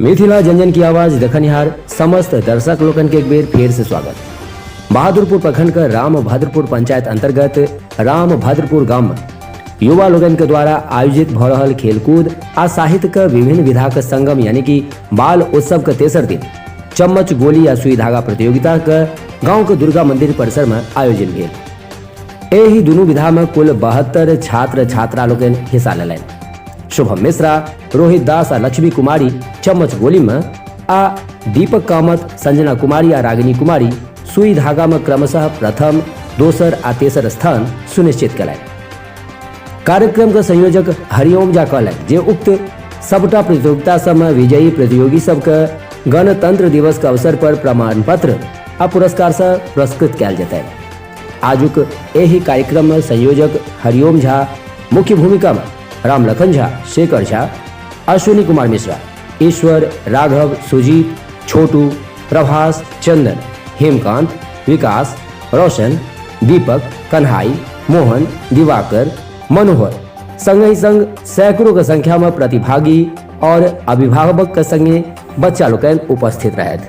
मिथिला जन की आवाज देखनिहार समस्त दर्शक लोकन के एक बेर फेर से स्वागत। बहादुरपुर प्रखंड के रामभद्रपुर पंचायत अंतर्गत रामभद्रपुर गांव में युवा लोगन के द्वारा आयोजित भ रहल खेलकूद आ साहित्य के विभिन्न विधा के संगम यानी कि बाल उत्सव के तेसर दिन चम्मच गोली आ सुई धागा प्रतियोगिता के गांव के दुर्गा मंदिर परिसर में आयोजन भेल। एहि दुनू विधा में कुल 72 छात्र छात्रा लोकनि हिस्सा लेलनि। शुभम मिश्रा, रोहित दास आ लक्ष्मी कुमारी चम्मच गोली में आ दीपक कामत, संजना कुमारी आ रागिनी कुमारी सुई धागा में क्रमशः प्रथम, दोसर आ तेसर स्थान सुनिश्चित कयलनि। कार्यक्रम के संयोजक हरिओम झा कहलनि जे उक्त सबटा प्रतियोगिता सब में विजयी प्रतियोगी सबके गणतंत्र दिवस के अवसर पर प्रमाण पत्र आ पुरस्कार से पुरस्कृत कयल जेतनि। आजुक एहि कार्यक्रम में संयोजक हरिओम झा, मुख्य भूमिका में रामलखन झा, शेखर झा, अश्विनी कुमार मिश्रा, ईश्वर, राघव, सुजीत, छोटू, प्रभास, चंदन, हेमकांत, विकास, रोशन, दीपक, कन्हाई, मोहन, दिवाकर, मनोहर संग ही संग सैकड़ों के संख्या में प्रतिभागी और अभिभावक के संगे बच्चा लोकनि उपस्थित रहथि।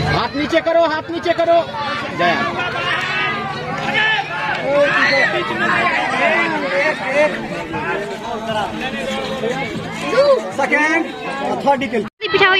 हाथ नीचे करो, हाथ नीचे करो। जया सेकंड थर्ड के पीछा हो।